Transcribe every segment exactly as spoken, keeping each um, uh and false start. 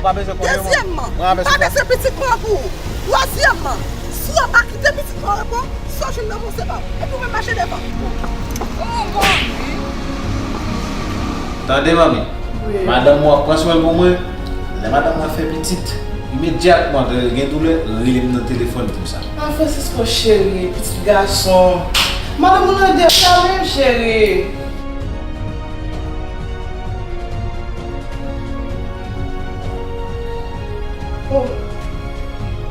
Pa bezwen konnen, mwen. Dezyèmman, pa bezwen pitit mwen an pou ou. Twazyèmman, si w pa kite pitit mwen an repo, sa w jwenn nan men w se pa w. Epi w menm mache devan. Tande, manmi. Wi. Madanm mwen ap pran swen l pou mwen. Lè madanm mwen fè pitit, imedyatman, lè l gen doulè, rele m nan telefòn pou sa. A, Francisco cheri, pitit gason. Madanm ou nan dèyè sa menm, cheri. Oh,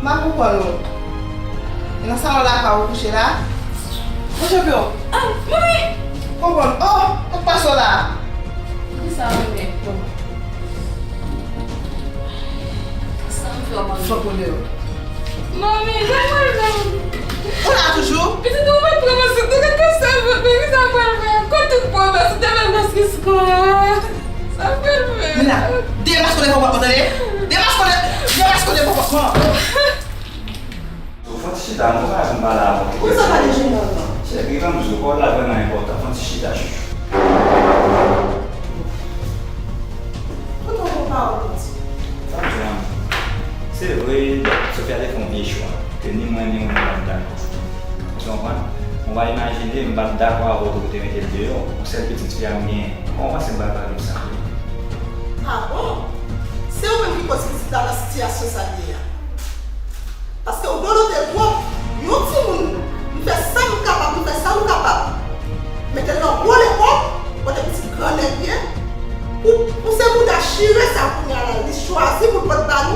m ap konprann ou. E nan salon la pa ou kouche la? Mon cheveu. Ah, manmi! Konprann. Oh, sa k pase w la? Kisa w renmen? Bon. Sa m fè w, manmi? Fòk ou deyò. Manmi, sa mwen fè? Ou la toujou? Pitit ou mèt pran mwen sou tou, gade sa vant mwen, kisa m pral fè? Kot tout pwomès ou te fè Francisco a? Sa m pral fè? Mila, demaske w devan pòt mwen, tande? Demaske w de-, demaske w devan pòt mwen. Fon ti chita, mwen pa vin pale avè w. Poukisa w pa dejene avan? Cheri, ban m di w, kò w la vrèman enpòtan. Fon ti chita, chouchou. Poutèt yon pawòl ou di. Sa m di w, se vre, Sofia te fè yon vye chwa, ke ni mwen ni ou nou pa t dakò. Ou konprann? Mwen pa imajine, m pa t dakò avè w pou te mete l deyò. Yon sèl pitit fi a m genyen. Kòman w panse m pral pale m sa? Ah bon? Se ou menm ki koz pitit la nan sitiyasyon sa l ye a. Paske ou dolote twòp. Yon timoun, m fè sa m kapab, m fè sa m kapab. Mete l nan gwo lekòl, kote pitit gran nèg ye. Pou, pou se mouda chire sa kounye a la, li chwazi pou l pot ba nou.